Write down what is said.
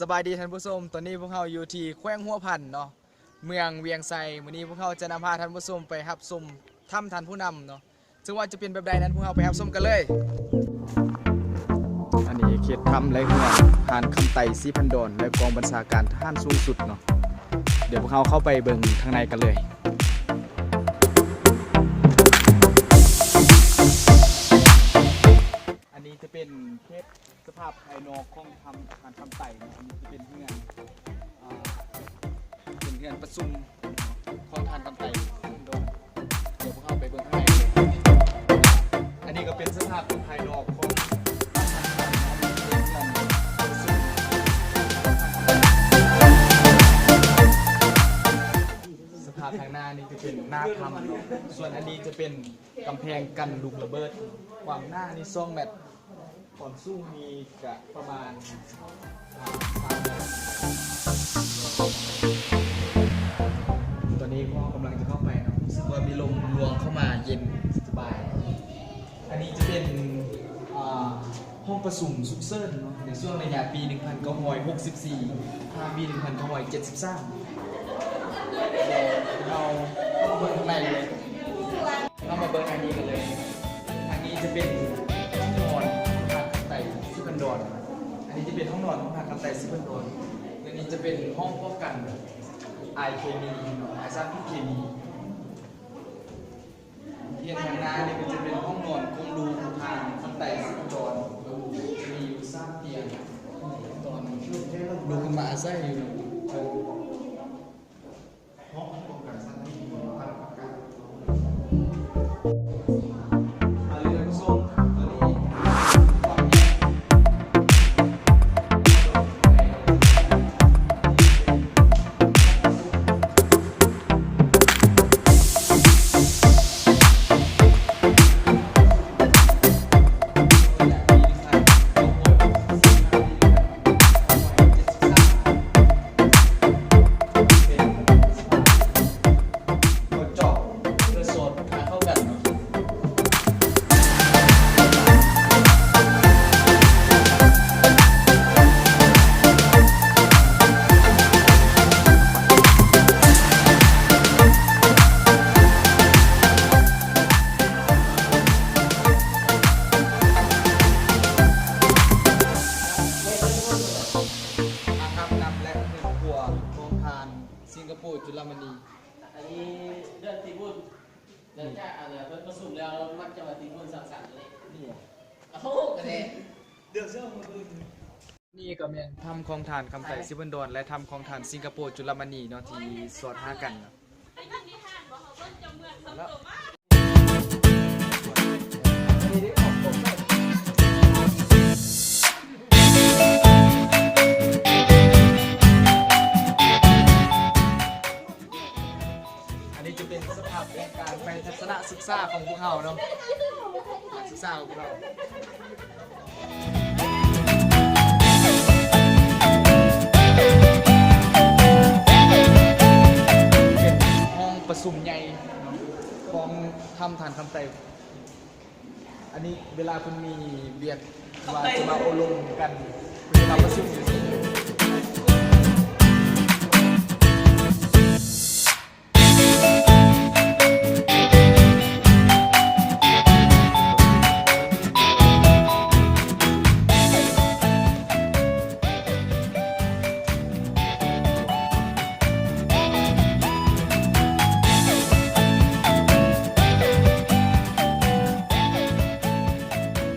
ສະບາຍດີທ່ານຜູ້ຊົມ, ຕອນນີ້ພວກເຮົາຢູ່ທີ່ແຂວງຫົວພັນເນາະ, ເມືອງວຽງໄຊ. ມື້ນີ້ພວກເຮົາຈະນຳພາທ່ານຜູ້ຊົມໄປຮັບຊົມຖ້ຳທ່ານຜູ້ນຳເນາະ, ເຊິ່ງວ່າຈະເປັນແບບໃດນັ້ນ ພວກເຮົາໄປຮັບຊົມກັນເລີຍ. ອັນນີ້ເຂດຖ້ຳ ແລະ ເຮືອນທ່ານຄຳໄຕ ສີພັນດອນ ແລະ ກອງບັນຊາການທະຫານສູງສຸດເນາະ. ດຽວພວກເຮົາເຂົ້າໄປເບິ່ງຂ້າງໃນກັນເລີຍ. ອັນນີ້ຈະເປັນເຂດ ສະພາບພາຍນອກຂອງຖ້ຳທ່ານຄຳໄຕເນາະ, ອັນນີ້ຈະເປັນເຮືອນ ອ່າ ເປັນເຮືອນປະຊຸມຂອງທ່ານຄຳໄຕ. ດຽວພວກເຮົາໄປເບິ່ງຂ້າງໃນ. ອັນນີ້ກໍເປັນສະພາບພາຍນອກຂອງຖ້ຳທ່ານຄຳໄຕເນາະ, ເປັນເຮືອນປະຊຸມ. ສະພາບທາງໜ້ານີ້ຈະເປັນໜ້າຖ້ຳເນາະ, ສ່ວນອັນນີ້ຈະເປັນ ກຳແພງກັນລູກລະເບີດ, ຄວາມໜານີ້ສອງແມັດ, ຄວາມສູງນີ້ກະປະມານ ອ່າ ສາມແມັດ. ຕອນນີ້ພວກເຮົາກຳລັງຈະເຂົ້າໄປເນາະ, ຮູ້ສຶກວ່າມີລົມລວງເຂົ້າມາເຢັນສະບາຍ. ອັນນີ້ຈະເປັນ ອ່າ ຫ້ອງປະຊຸມສຸກເສີນເນາະ, ໃນຊ່ວງໄລຍະປີໜຶ່ງພັນເກົ້າຮ້ອຍຫົກສິບສີ່ ຫາປີໜຶ່ງພັນເກົ້າຮ້ອຍເຈັດສິບສາມ. ເຮົາເບິ່ງຂ້າງໃນເລີຍ, ເຮົາມາເບິ່ງທາງນີ້ກັນເລີຍ. ທາງນີ້ຈະເປັນຫ້ອງນອນຂອງທ່ານຄຳໄຕ ສີພັນດອນ, ອັນນີ້ຈະເປັນຫ້ອງນອນຂອງທ່ານຄຳໄຕ ສີພັນດອນ, ແລະ ນີ້ຈະເປັນຫ້ອງປ້ອງກັນອາຍເຄມີເນາະ, ອາຍສານພິດເຄມີ. ເຮັດທາງໜ້ານີ້ກໍຈະເປັນຫ້ອງນອນຂອງລູກທ່ານຄຳໄຕ ສີພັນດອນ, ມີຢູ່ສາມຕຽງ, ຕອນລູກເພິ່ນມາອາໄສຢູ່. ຫ້ອງປ້ອງກັນສັດທີ່ມີຄວາມຕ້ອງການ. ອາບນ້ຳ ແລະ ເຮືອນຄົວຂອງທ່ານ ສິງກະໂປ ຈຸລະມະນີ. ອັນນີ້ເລື່ອງທີ່ບຸນ ຫຼັງຈາກອັນເພິ່ນປະຊຸມແລ້ວ ມັກຈະມາຕິບຸນສັງສັນນີ້. ນີ້ ໂອ້ໂຫ ກະແດ່ ເລື່ອງເຊື່ອມມື້ອື່ນ. ນີ້ກໍແມ່ນຖ້ຳຂອງທ່ານຄຳໄຕ ສີພັນດອນ ແລະ ຖ້ຳຂອງທ່ານ ສິງກະໂປ ຈຸລະມະນີເນາະ ທີ່ສອດຫາກັນເນາະ. ອັນນີ້ຈະເປັນສະພາບຂອງການໄປທັດສະນະສຶກສາຂອງພວກເຮົາເນາະ, ການສຶກສາຂອງພວກເຮົາ. ເປັນຫ້ອງປະຊຸມໃຫຍ່ເນາະ ຂອງຖ້ຳທ່ານຄຳໄຕ. ອັນນີ້ເວລາເພິ່ນມີວຽກ ຫຼືວ່າຈະມາໂອ້ລົມກັນ ເພິ່ນຈະມາປະຊຸມຢູ່ນີ້.